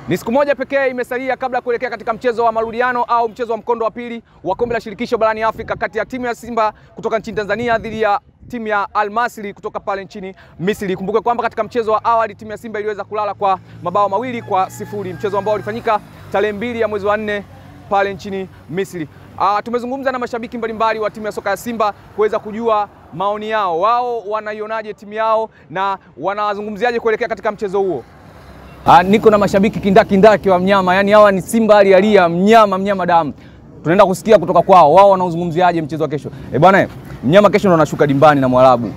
Ni siku moja pekee imesalia kabla ya kuelekea katika mchezo wa marudiano au mchezo wa mkondo wa pili wa kombe la shirikisho barani Afrika kati ya timu ya Simba kutoka nchini Tanzania dhidi ya timu ya Al Masry kutoka pale nchini Misri. Kumbuke kwamba katika mchezo wa awali timu ya Simba iliweza kulala kwa mabao 2-0, mchezo ambao ulifanyika tarehe 2 ya mwezi wa 4 pale nchini Misri. Tumezungumza na mashabiki mbalimbali wa timu ya soka ya Simba kuweza kujua maoni yao. Wao wanaionaje timu yao na wanazungumziaje kuelekea katika mchezo huo. Niko na mashabiki kindakindaki wa mnyama, yani hawa ni Simba alialia mnyama damu. Tunaenda kusikia kutoka kwao, wao wanauzungumziaje mchezo wa kesho. Bwana, mnyama kesho ndo anashuka dimbani na Mwarabu.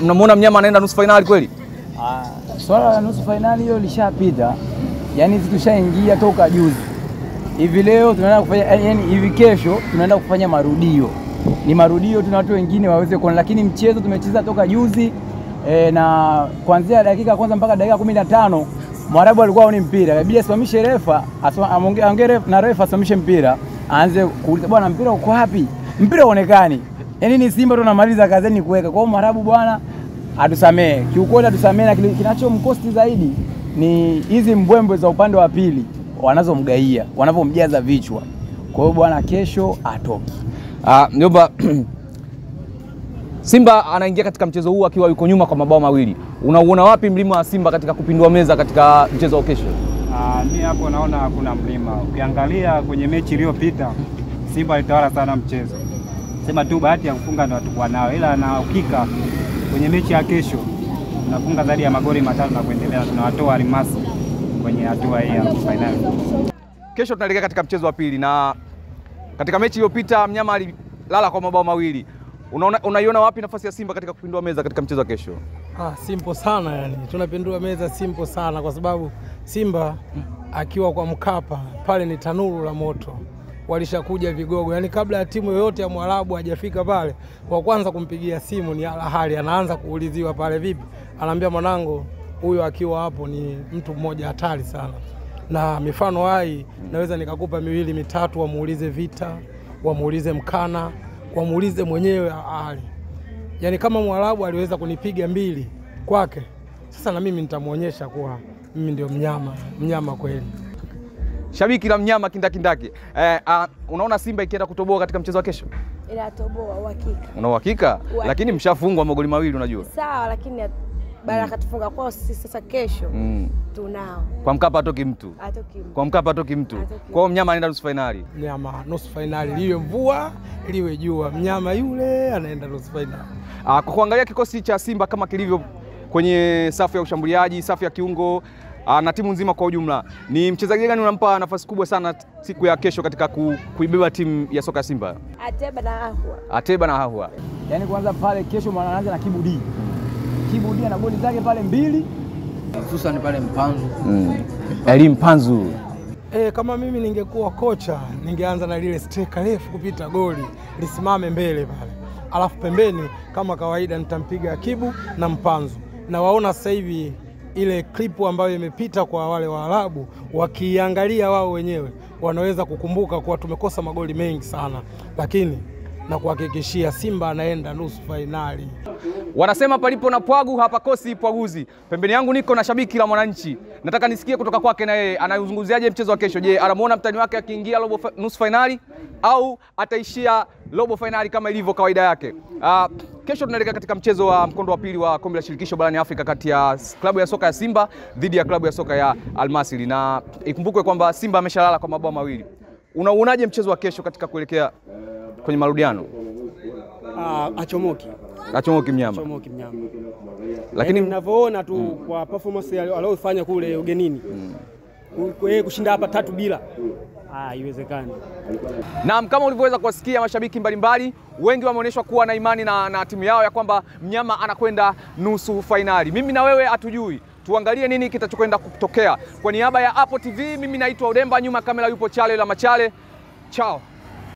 Mnamuona mnyama anaenda nusu finali kweli? Swala la nusu finali hiyo lishapita. Yaani sisi tushaingia toka juzi. Hivi leo tunaenda kufanya, yani hivi kesho tunaenda kufanya marudio. Ni marudio tuna watu wengine waweze kuona, lakini mchezo tumecheza toka juzi. Na kuanzia dakika kwanza mpaka dakika 15 Mwarabu alikuwa haoni mpira. Inabidi asimamishe refa, aongee na refa asimamishe mpira, aanze kuuliza bwana mpira uko wapi? Mpira huonekani. Yaani ni Simba tunamaliza kazeni kuweka. Kwa hiyo Mwarabu bwana atusamee. Kiukweli atusamee, na kinachomkosti zaidi ni hizi mbwembwe za upande wa pili wanazomgaia, wanavomjaza vichwa. Kwa hiyo bwana kesho atoki. Mjomba, Simba anaingia katika mchezo huu akiwa yuko nyuma kwa mabao 2. Unauona wapi mlima wa Simba katika kupindua meza katika mchezo wa kesho? Mimi hapo naona kuna mlima. Ukiangalia kwenye mechi iliyopita Simba alitawala sana mchezo. Sema tu bahati ya kufunga ndio hatakuwa nao, ila na uhakika kwenye mechi ya kesho tunafunga zaidi ya magoli 5 na kuendelea, tunawatoa Al Masry kwenye hatua hii ya finali. Kesho tunaelekea katika mchezo wa pili, na katika mechi iliyopita mnyama alilala kwa mabao 2. Unaiona wapi nafasi ya Simba katika kupindua meza katika mchezo wa kesho? Simple sana yani. Tunapindua meza simple sana kwa sababu Simba akiwa kwa Mkapa pale ni tanuru la moto. Walishakuja vigogo. Yani kabla ya timu yoyote ya Mwarabu hajafika pale, wa kwanza kumpigia simu ni Al Ahly, anaanza kuuliziwa pale vipi? Anaambia mwanangu huyo akiwa hapo ni mtu mmoja hatari sana. Na mifano hai naweza nikakupa 2 3, wamuulize Vita, wamuulize Mkana, wamuulize mwenyewe Ahly. Yani kama Mwarabu aliweza kunipiga 2 kwake, sasa na mimi nitamuonyesha kuwa mimi ndio mnyama kweli. Shabiki la mnyama kindakindaki. Unaona Simba ikienda kutoboa katika mchezo wa kesho? Inatoboa uhakika. Una uhakika? Lakini mshafungwa magoli 2 unajua. Sawa, lakini baraka tufunga kwao sisi sasa kesho. Tunao. Kwa Mkapa atoki mtu. Atoki mtu. Kwa Mkapa atoki mtu. Kwa hiyo mnyama anaenda nusu finali. Mnyama nusu finali, liwe mvua, liwe jua, mnyama yule anaenda nusu finali. Kwa kuangalia kikosi cha Simba kama kilivyo kwenye safu ya ushambuliaji, safu ya kiungo na timu nzima kwa ujumla, ni mchezaji gani unampa nafasi kubwa sana siku ya kesho katika kuibeba timu ya soka Simba? Ateba na Ahua. Ateba na Ahua. Yaani kwanza pale kesho anaanza na Kibu D. Kibu D ana goli zake pale 2. Hususan pale Mpanzu. Eli Mpanzu. Kama mimi ningekuwa kocha ningeanza na lile striker refu kupita goli lisimame mbele pale. Alafu pembeni kama kawaida nitampiga Kibu na Mpanzu. Na waona sasa hivi ile klipu ambayo imepita kwa wale Waarabu, wakiangalia wao wenyewe wanaweza kukumbuka kuwa tumekosa magoli mengi sana, lakini na kuhakikishia Simba anaenda nusu finali. Wanasema palipo na pwagu hapakosi pwaguzi. Pembeni yangu niko na shabiki la Mwananchi. Nataka nisikie kutoka kwake na yeye anazungumziaje mchezo wa kesho. Je, anamuona mtani wake akiingia robo nusu finali au ataishia robo finali kama ilivyo kawaida yake? Kesho tunaelekea katika mchezo wa mkondo wa pili wa kombe la shirikisho barani Afrika kati ya klabu ya soka ya Simba dhidi ya klabu ya soka ya Al Masry, na ikumbukwe kwamba Simba ameshalala kwa mabao 2. Unauonaje mchezo wa kesho katika kuelekea kwenye marudiano? Achomoki. Achomoki mnyama. Achomoki mnyama. Lakini ninavyoona tu kwa performance aliyofanya kule ugenini. Yeye kushinda hapa 3-0. Haiwezekani. Naam, kama ulivyoweza kuwasikia mashabiki mbalimbali, wengi wameonyeshwa kuwa na imani na timu yao ya kwamba mnyama anakwenda nusu finali. Mimi na wewe hatujui. Tuangalie nini kitachokwenda kutokea. Kwa niaba ya Apo TV, mimi naitwa Odemba, nyuma kamera yupo Chale la Machale. Ciao.